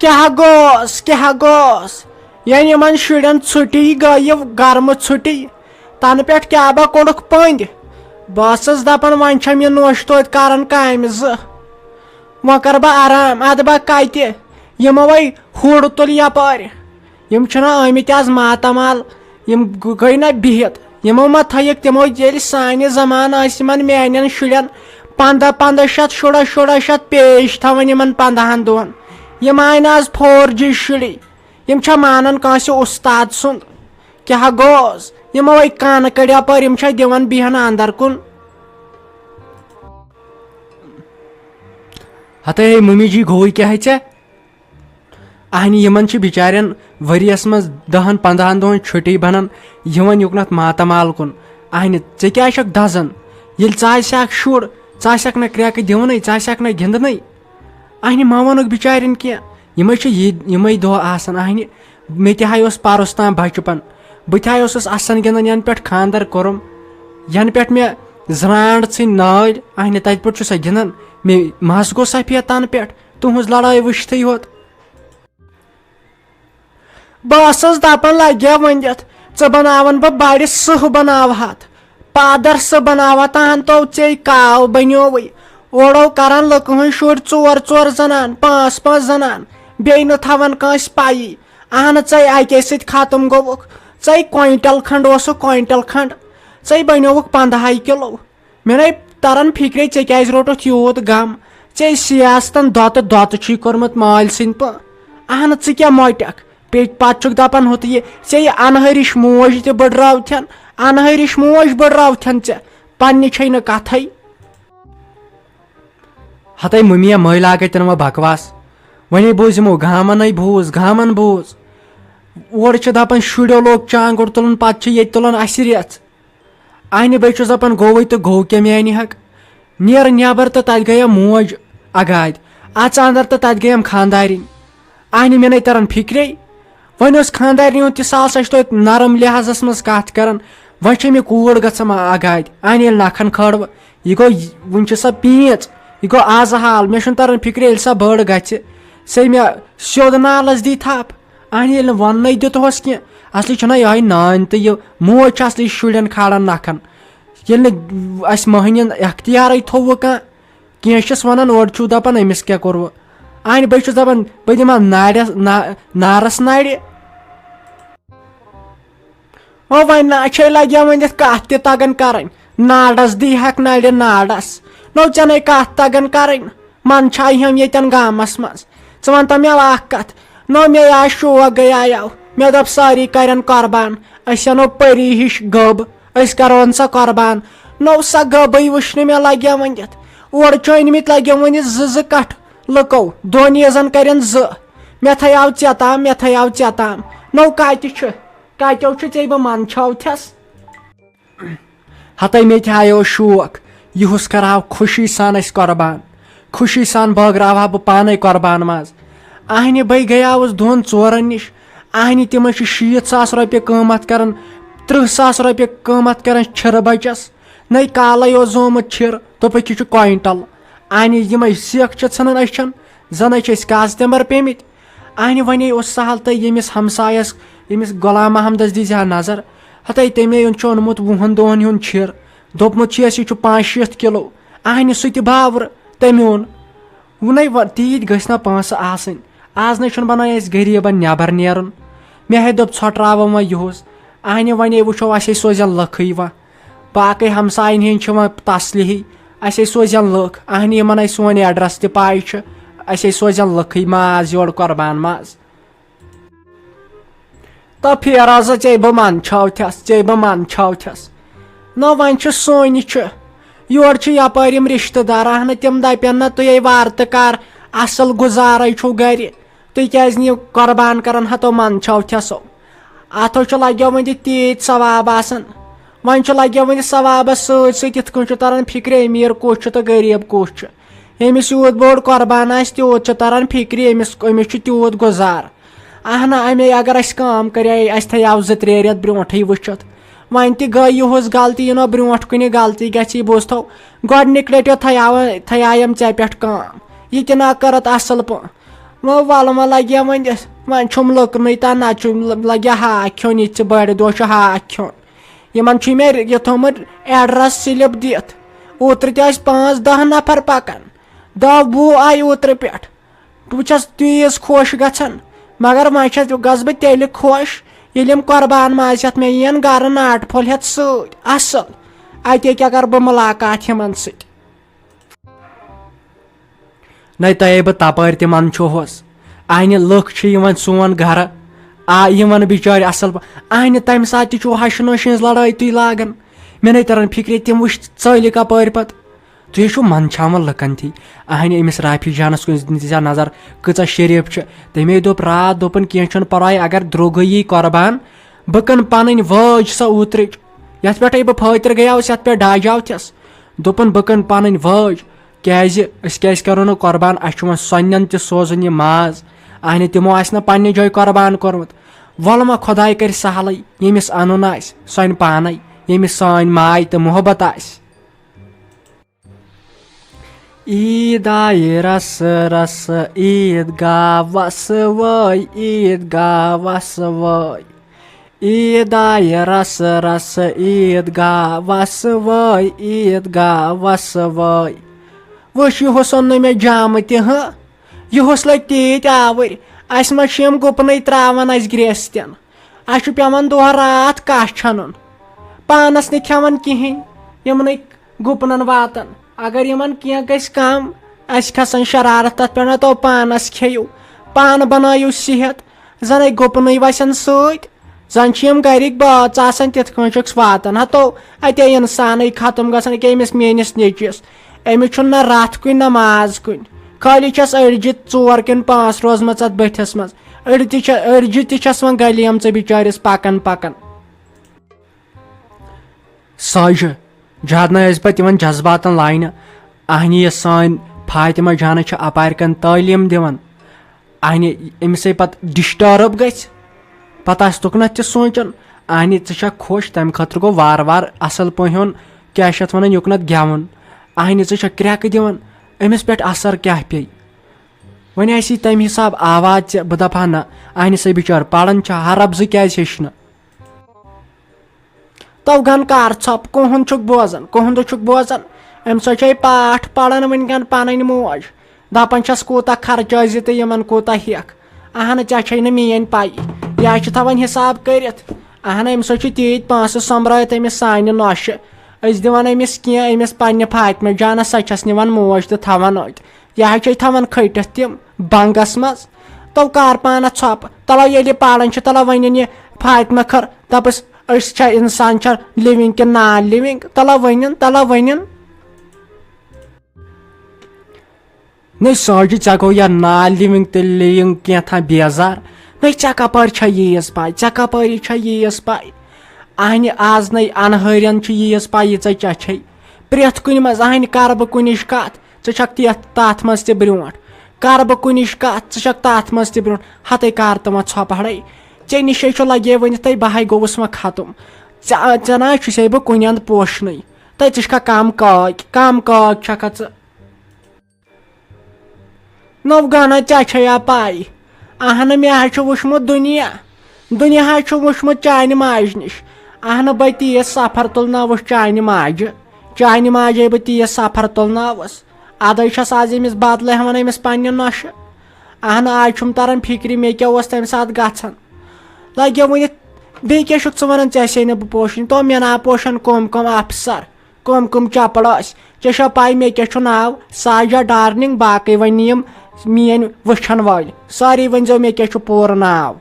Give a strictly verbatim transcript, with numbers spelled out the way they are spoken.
کیٛاہ گوٚوس، کیٛاہ گوٚوس؟ ییٚلہِ یِمن شُرٮ۪ن چھُٹی گٔیہِ، گرمہٕ چھُٹی، تنہٕ پٮ۪ٹھ کیٛاہ با کوٚڑُکھ پٔنٛدۍ؟ بہٕ ٲسٕس دپان، وۄنۍ چھَم یہِ نوٚش توتہِ کران کامہِ زٕ۔ وۄنۍ کرٕ بہٕ آرام، ادٕ با کتہِ؟ یِمو وَے ہُر تُل یپٲرۍ۔ یِم چھِنہ آمٕتۍ آز ماتامال، یِم گ-، گٔے نہ بِہِتھ۔ یِمو ما تھٲیِکھ تِمو، ییٚلہِ سانہِ زمانہٕ ٲسۍ یِمن میانٮ۪ن شُرٮ۪ن پنٛداہ، پنٛداہ شیٚتھ، شُراہ، شُراہ شیٚتھ پیش تھاوان یِمن پنٛداہن دۄہن۔ یِم آے نہ آز فور جی شُرۍ۔ یِم چھا مانان کٲنٛسہِ اُستاد سُنٛد؟ کیٛاہ گوٚوس؟ یِمو أکۍ کانہٕ کٔڑۍ یپٲرۍ، یِم چھا دِوان بِہن اندر کُن؟ ہتے ہے ممی جی، گوٚوٕے کیٛاہ ژےٚ؟ اہنہِ، یِمن چھِ بِچارٮ۪ن ؤریس منٛز دہن پنٛداہن دۄہن چھُٹی بنان، یِوان یُکنتھ ماتامال کُن۔ اہنہِ، ژےٚ کیٛازِ چھکھ دزان؟ ییٚلہِ ژٕ آسہِ ہکھ شُر، ژٕ آسہِ ہکھ نہ کرٛٮ۪کہٕ دِونٕے، ژٕ آسہِ ہکھ نہ گِنٛدنٕے۔ اہنہِ، ما ووٚنُکھ بِچارٮ۪ن کینٛہہ؟ یِمے چھِ یہِ، یِمے دۄہ آسان۔ اہنہِ، مےٚ تہِ ہاے اوس پرُس تام بچپن، بہٕ تہِ ہاے اوسُس اسن گِنٛدان، ینہٕ پٮ۪ٹھ خانٛدر کوٚرُم، ینہٕ پٮ۪ٹھ مےٚ زرانٛٹھ ژھٕنۍ نٲلۍ۔ اہنہِ، تتہِ پٮ۪ٹھ چھُ سا گِنٛدان؟ مےٚ مس گوٚو سفید تنہٕ پٮ۪ٹھ تُہنٛز لڑٲے وٕچھتھٕے یوت۔ بہٕ ٲسٕس دپان، لگیا ؤنِتھ، ژٕ بناون بہٕ بڑِ سٕہہ بناوہتھ، پادر سٕہہ بناوہتھ، تہن تو ژے کاو بنیووٕے۔ اورو کران لُکہٕ ہٕنٛدۍ شُرۍ ژور ژور زنان، پانٛژھ پانٛژھ زنان، بیٚیہِ نہٕ تھاوان کٲنٛسہِ پَیی۔ اہنہٕ، ژے اکے سۭتۍ ختم گوٚوُکھ، ژے کوینٹل کھنڈ اوسُکھ، کوینٹل کھنڈ، ژے بنیووُکھ پنٛدہاے کِلو۔ مےٚ نے تران فکرے، ژےٚ کیازِ روٚٹُتھ یوٗت غم؟ ژےٚ سیاستن دۄتہٕ دۄتہٕ چھُے کوٚرمُت مٲلۍ سٕنٛدۍ پٲٹھۍ۔ اہنہٕ، ژٕ کیٛاہ موٹکھ؟ پیٚیہِ پتہٕ چھُکھ دپان ہُتہٕ یہِ، ژےٚ یہِ انہرِش موج تہِ بٔڈراوتھن، انہرِش موج بٔڈراوتھن ژےٚ، پننہِ چھے نہٕ کتھے۔ ہتے مُمیا مٲلۍ لاگے تن وۄنۍ بکواس۔ وۄنۍ بوٗز یِمو گامن ہے بوٗز، گامن بوٗز۔ اورٕ چھِ دپان شُرٮ۪و لوگ چانگُر تُلُن، پتہٕ چھِ ییٚتہِ تُلان اسہِ رٮ۪ژھ۔ اہنہِ بے چھُس دپان، گوٚوٕے تہٕ گوٚو کیٛاہ میانہِ حق؟ نیر نٮ۪بر تہٕ تتہِ گٔیَم موج اگادِ، اژ اندر تہٕ تتہِ گٔیَم خاندارِنۍ۔ اہنہِ مےٚ نے تران فکرے۔ وۄنۍ اوس خاندارنہِ ہُنٛد تہِ سہل، سۄ چھِ توتہِ نرم لحاظس منٛز کتھ کران۔ وۄنۍ چھےٚ مےٚ کوٗر گژھان اگادِ۔ اہنہِ ییٚلہِ نکھن کھٲر وۄنۍ، یہِ گوٚو، وُنہِ چھِ سۄ پیٖنٛژ، یہِ گوٚو آز حال۔ مےٚ چھُنہٕ تران فکرے، ییٚلہِ سۄ بٔڑ گژھِ، ژےٚ مےٚ سیوٚد نالس دی تھپھ۔ اہنہِ ییٚلہِ نہٕ وننَے دیُتہوس کینٛہہ، اصلی چھُنہ یِہوٚے نانۍ تہٕ یہِ موج چھِ اصلی شُرٮ۪ن کھالان نکھن۔ ییٚلہِ نہٕ اَسہِ مٔہنِوٮ۪ن اختیارٕے تھوٚوُ کانٛہہ، کینٛہہ چھِس وَنان، اورٕ چھُو دَپان أمِس کیٛاہ کوٚروٕ؟ اہنہِ بہٕ چھُس دَپان بہٕ دِمہٕ ہا نارٮ۪س، نا-، نارَس نَرِ۔ او وۄنۍ نا چھے لگیا ؤنِتھ کتھ تہِ تگان کرٕنۍ، ناڈس دی ہکھ نرِ ناڈس۔ نو ژےٚ نے کتھ تگان کرٕنۍ، من چھا یِم ییٚتٮ۪ن گامس منٛز؟ ژٕ ون تو مےٚ اکھ کتھ، نو مےٚ آو شوق گٔیاو، مےٚ دوٚپ سٲری کرن قربان، أسۍ انو پری ہِش گٔب، أسۍ کرون سۄ قربان۔ نو سۄ گٔبٕے وٕچھ نہٕ مےٚ لگیا ؤنِتھ، اورٕ چھُ أنمٕتۍ لگیا ؤنِتھ زٕ زٕ کٹھ لُکو، دۄن عیٖزن کرن زٕ، مےٚ تھے آو ژےٚ تام، مےٚ تھے آو ژےٚ تام۔ نو کتہِ چھُ؟ کتیو چھُ ژےٚ بہٕ منٛدچھاوتھس؟ ہتے مےٚ تہِ ہایو شوق، یِہُس کرہاو خوشی سان أسۍ قربان، خوشی سان بٲگراوہا بہٕ پانے قربان ماز۔ اہنہِ بے گٔیاوُس دۄن ژورن نِش، اہنہِ تِمن چھِ شیٖتھ ساس رۄپیہِ قۭمتھ کران، ترٕٛہ ساس رۄپیہِ قۭمتھ کران چھِرٕ بچس۔ نَے کالَے اوس زومُت چھِر، دوٚپُکھ، یہِ چھُ کوینٹل۔ اہنہِ یِمے سیٚکھ چھِ ژھٕنان أچھن، زَن ہے چھِ أسۍ کاز تٮ۪مبر پیٚمٕتۍ۔ اہنہِ وَنے اوس سہل تہٕ ییٚمِس ہمسایَس، ییٚمِس غلام محمدَس دیٖزِ ہا نظر، ہَتَے تَمے اوٚن چھُ اوٚنمُت وُہَن دۄہَن ہُنٛد چھِر، دوٚپمُت چھُ اَسہِ، یہِ چھُ پانٛژھ شیٖتھ کِلوٗ۔ اہنہِ سُہ تہِ باورٕ، تٔمۍ اوٚن۔ وُنَے وَ-، تیٖتۍ گٔژھۍ نا پونٛسہٕ آسٕنۍ۔ آز نَے چھُنہٕ بَنان اَسہِ غریٖبَن نٮ۪بَر نیرُن۔ مےٚ ہے دوٚپ، ژھۄٹراوَو وۄنۍ یِہُس۔ اہنہِ وَنے وٕچھو، اَسے سوزن لٔکھٕے وۄنۍ۔ باقٕے ہمساین ہٕنٛدۍ چھِ وۄنۍ تسلہِ ہی، اَسے سوزن لُکھ، اہنہِ یِمن اَسہِ سون ایڈرس تہِ پاے چھُ، اَسے سوزن لُکھٕے ماز یورٕ قربان ماز۔ تہٕ پھیرا سا ژے بہٕ منٛدچھاوتھس، ژے بہٕ منٛدچھاوتھس۔ نہ وۄنۍ چھُ سونہِ چھُ، یورٕ چھِ یپٲرۍ یِم رشتہٕ دار، اہنہٕ تِم دپن نہ تُہۍ ہے وارٕ تہٕ کر، اصل گُزارے چھُو گرِ۔ تُہۍ کیازِ نِیِو قۄربان کران ہتو منٛدچھاوتھسو؟ اتھو چھُ لگیو وۄنۍ یہِ تیٖتۍ ثواب آسان۔ وۄنۍ چھُ لگیو وۄنۍ ثوابس سۭتۍ سۭتۍ یِتھ کٔنۍ چھُ تران فکرِ امیر کُس چھُ تہٕ غریب کُس چھُ۔ ییٚمِس یوٗت بوٚڑ قۄربان آسہِ تیوٗت چھُ تران فکرِ أمِس، أمِس چھُ تیوٗت گُزار۔ اہنہ، امے اگر اسہِ کٲم کرے، اسہِ تھایاو زٕ ترٛےٚ رٮ۪تھ برونٹھٕے وٕچھِتھ۔ وۄنۍ تہِ گٔے یِہُس غلطی، یہِ نہ برونٹھ کُنہِ غلطی گژھِ، بوٗزتھو، گۄڈنِکۍ لٹہِ تھایاو، تھایایم ژےٚ پٮ۪ٹھ کٲم۔ یہِ تہِ نہ کٔرٕتھ اصل پٲٹھۍ۔ وۄنۍ وَلہٕ وۄنۍ لَگہِ ہا وۄنۍ، وۄنۍ چھُم لٔکنٕے تہٕ نہ چھُم لَگہِ ہا ہاکھ کھیوٚن، یہِ تہِ چھِ بٔڑِ دۄہ چھُ ہاکھ کھیوٚن۔ یِمَن چھُ مےٚ یہِ تھوٚمُت ایڈرَس سِلِپ دِتھ۔ اوترٕ تہِ ٲسۍ پانٛژھ دَہ نفر پَکان۔ دَہ وُہ آیہِ اوترٕ پٮ۪ٹھ۔ بہٕ چھَس تیٖژ خۄش گژھان، مگر وۄنۍ چھَس، گژھٕ بہٕ تیٚلہِ خۄش، ییٚلہِ یِم قۄربان ماز ہٮ۪تھ مےٚ یِن گَرٕ ناٹہٕ پھوٚل ہٮ۪تھ سۭتۍ اَصٕل۔ اَتے کیٛاہ کَرٕ بہٕ مُلاقات یِمَن سۭتۍ۔ نَے تۄہے بہٕ تَپٲرۍ تہِ منٛدچھوہوس۔ اَہنہِ لُکھ چھِ یِوان سون گَرٕ، آ، یِمَن بِچٲرۍ اَصٕل پٲ-، اَہنہِ تَمہِ ساتہٕ تہِ چھُو ہَشہِ نوشہِ ہِنٛز لَڑٲے تُہۍ لاگان۔ مےٚ نَے تَران فِکرِ تِم وٕچھ ژٲلۍ کَپٲرۍ پَتہٕ۔ تُہۍ چھِو منٛدچھاوان لُکَن تھی۔ اَہنہِ أمِس رافی جانَس کُن دِژ نظر، کۭژاہ شریٖف چھِ۔ تٔمۍ دوٚپ راتھ، دوٚپُن، "کینٛہہ چھُنہٕ پَرواے، اگر درٛوگٕے یی قۄربان، بہٕ کٕنہٕ پَنٕنۍ وٲج سۄ اوترٕچ، یَتھ پٮ۪ٹھَے بہٕ پھٲتِر گٔیاوُس، یَتھ پٮ۪ٹھ ڈاجاو تھَس۔" دوٚپُن، "بہٕ کٕنہٕ پَنٕنۍ وٲج، کیٛازِ أسۍ کیٛازِ کَرو نہٕ قۄربان؟ اَسہِ چھُ وۄنۍ سۄنٮ۪ن تہِ سوزُن یہِ ماز، اَہنہِ تِمو آسہِ نہٕ پنٛنہِ جایہِ قۄربان کوٚرمُت۔ وَلہٕ وۄنۍ خۄداے کَرِ سہلٕے، ییٚمِس اَنُن آسہِ سۄنہِ پانَے، ییٚمِس سٲنۍ ماے تہٕ محبت آسہِ۔" عیٖد آیہِ رسہٕ رسہٕ، عیٖد گاہ وسہٕ وٲے، عیٖد گاہ وسہٕ وٲے۔ عیٖد آیہِ رسہٕ رسہٕ، عیٖد گاہ وسہٕ وٲے، عیٖد گاہ وسہٕ وٲے۔ وٕچھ، یِہُس اوٚن نہٕ مےٚ جامہٕ تہِ، ہہ، یِہُس لٔگۍ تیٖتۍ آوٕرۍ۔ اَسہِ ما چھِ یِم گُپنٕے ترٛاوان اَسہِ گرٛیستٮ۪ن؟ اَسہِ چھُ پٮ۪وان دۄہ راتھ کَچھ اَنُن، پانَس نہٕ کھٮ۪وان کِہیٖنۍ، یِمنٕے گُپنَن واتان۔ اگر یِمَن کینٛہہ گژھِ کَم، اَسہِ کھسان شرارت، تَتھ پٮ۪ٹھ نہ تو پانَس کھیٚیِو، پانہٕ بَنٲیِو صحت، زَنَے گُپنٕے وَسن سۭتۍ۔ زَن چھِ یِم گَرِکۍ بٲژ آسان، تِتھ کٔنۍ چھُکھ واتان۔ ہَتو اَتے اِنسانٕے ختم گژھان، أکیٛاہ أمِس میٛٲنِس نیٚچوِس، أمِس چھُنہٕ نہ رَتھ کُنہِ نہ ماز کُنہِ، خٲلی چھَس أڑجہِ ژور کِنہٕ پانٛژھ روزمَژ اَتھ بٔٹھِس منٛز۔ أڑۍ تہِ چھِ، أڑجہِ تہِ چھَس وۄنۍ گَلیمژٕ بِچٲرِس پَکان پَکان۔ ساجہِ، زیادٕ نہ ٲسۍ پَتہٕ یِمَن جذباتَن لاینہٕ۔ اَہنہِ یہِ سٲنۍ فاطمہ جانہٕ چھِ اَپارِ کَن تعلیٖم دِوان۔ اَہنہِ أمِسے پَتہٕ disturb گژھِ۔ پَتہٕ آسہِ تُکنَتھ تہِ سونٛچان۔ اَہنہِ ژٕ چھَکھ خۄش، تَمہِ خٲطرٕ گوٚو وارٕ وارٕ اَصٕل پٲٹھۍ ہیوٚن، کیٛاہ چھِ اَتھ وَنان، یُکنَتھ گٮ۪وُن۔ اَہنہِ ژٕ چھَکھ کرٛٮ۪کہٕ دِوان، أمِس پٮ۪ٹھ اثر کیٛاہ پیٚیہِ؟ وۄنۍ آسی تَمہِ حساب آواز ژےٚ، بہٕ دَپہٕ ہا نہ، اَہنہِ سا بِچار پَران چھا، حرف زٕ کیٛازِ ہیٚچھِ نہٕ؟ تو گن کار ژھۄپ، کُہُنٛد چھُکھ بوزان، کُہُنٛد چھُکھ بوزان؟ أمۍ سۄ چھے پاٹھ پران وٕنکٮ۪ن پنٕنۍ موج۔ دپان چھس، کوٗتاہ خرچٲے زِ تہٕ یِمن کوٗتاہ ہٮ۪کھ۔ اہنہٕ، ژےٚ چھے نہٕ میٲنۍ پَیی۔ یہِ ہا چھِ تھاوان حساب کٔرِتھ۔ اہنہٕ، أمۍ سۄ چھِ تیٖتۍ پونٛسہٕ سۄمبرٲوِتھ أمِس سانہِ نۄشہِ۔ أسۍ دِوان أمِس کینٛہہ، أمِس پننہِ فاطمہ جانس، سۄ چھس نِوان موج تہٕ تھاوان أتۍ۔ یہِ ہا چھے تھاوان کھٔٹِتھ تِم بنگس منٛز۔ تو کار پانس ژھۄپہٕ۔ تلو ییٚلہِ پران چھِ، تلو ؤنِن یہِ فاطمہ خٲر، دپس، أسۍ چھا انسان، چھا living کِنہٕ non living؟ تلہ ؤنِن، تلہ ؤنِن۔ نے ساجہِ، ژےٚ گوٚو یا non living تہٕ living کینٛہہ تام بیزار؟ نے ژےٚ کپٲرۍ چھےٚ ییٖژ پاے؟ ژےٚ کپٲری چھےٚ ییٖژ پاے؟ اہنہِ آز نے انہٲرٮ۪ن چھِ ییٖژ پاے، ییٖژاہ ژےٚ چھے۔ پرٛٮ۪تھ کُنہِ منٛز اہنہِ کرٕ بہٕ کُنِچ کتھ، ژٕ چھکھ تتھ، تتھ منٛز تہِ برٛونٛٹھ۔ کرٕ بہٕ کُنِچ کتھ، ژٕ چھکھ تتھ منٛز تہِ برٛونٛٹھ۔ ہتے کر تہٕ وۄنۍ ژھۄپہٕ ہڑے۔ ژےٚ نِشے چھُ لگے ؤنِتھ تہٕ بہے گوٚوُس وۄنۍ ختم۔ ژےٚ، ژےٚ نہ چھُسے بہٕ کُنہِ اندٕ پوشنٕے۔ تہٕ ژٕ چھکھا کم کاک، کم کاک چھکھا ژٕ؟ نو گانا، ژےٚ چھے یا پاے؟ اہنہٕ، مےٚ حظ چھُ وُچھمُت دُنیا۔ دُنیا حظ چھُ وُچھمُت چانہِ ماجہِ نِش۔ اہنہٕ، بہٕ تیٖژ سفر تُلناوُس چانہِ ماجہِ۔ چانہِ ماجے بہٕ تیٖژ سفر تُلناوُس۔ ادے چھس آز أمِس بدلہٕ ہٮ۪وان، أمِس پننہِ نۄشہِ۔ اہنہٕ، آز چھُم تران فکرِ، مےٚ کیٛاہ اوس تمہِ ساتہٕ گژھان۔ لگیو ؤنِتھ، بیٚیہِ کیٛاہ چھُکھ ژٕ ونان، ژےٚ آسے نہٕ بہٕ پوشن؟ تو مےٚ نا پوشن کم کم افسر، کم کم چپڑ ٲسۍ۔ ژےٚ چھا پاے مےٚ کیٛاہ چھُ ناو؟ ساجہ ڈارلنگ، باقٕے ونہِ یِم میٲنۍ وٕچھن وٲلۍ۔ سٲری ؤنۍزیو مےٚ کیٛاہ چھُ پوٗرٕ ناو۔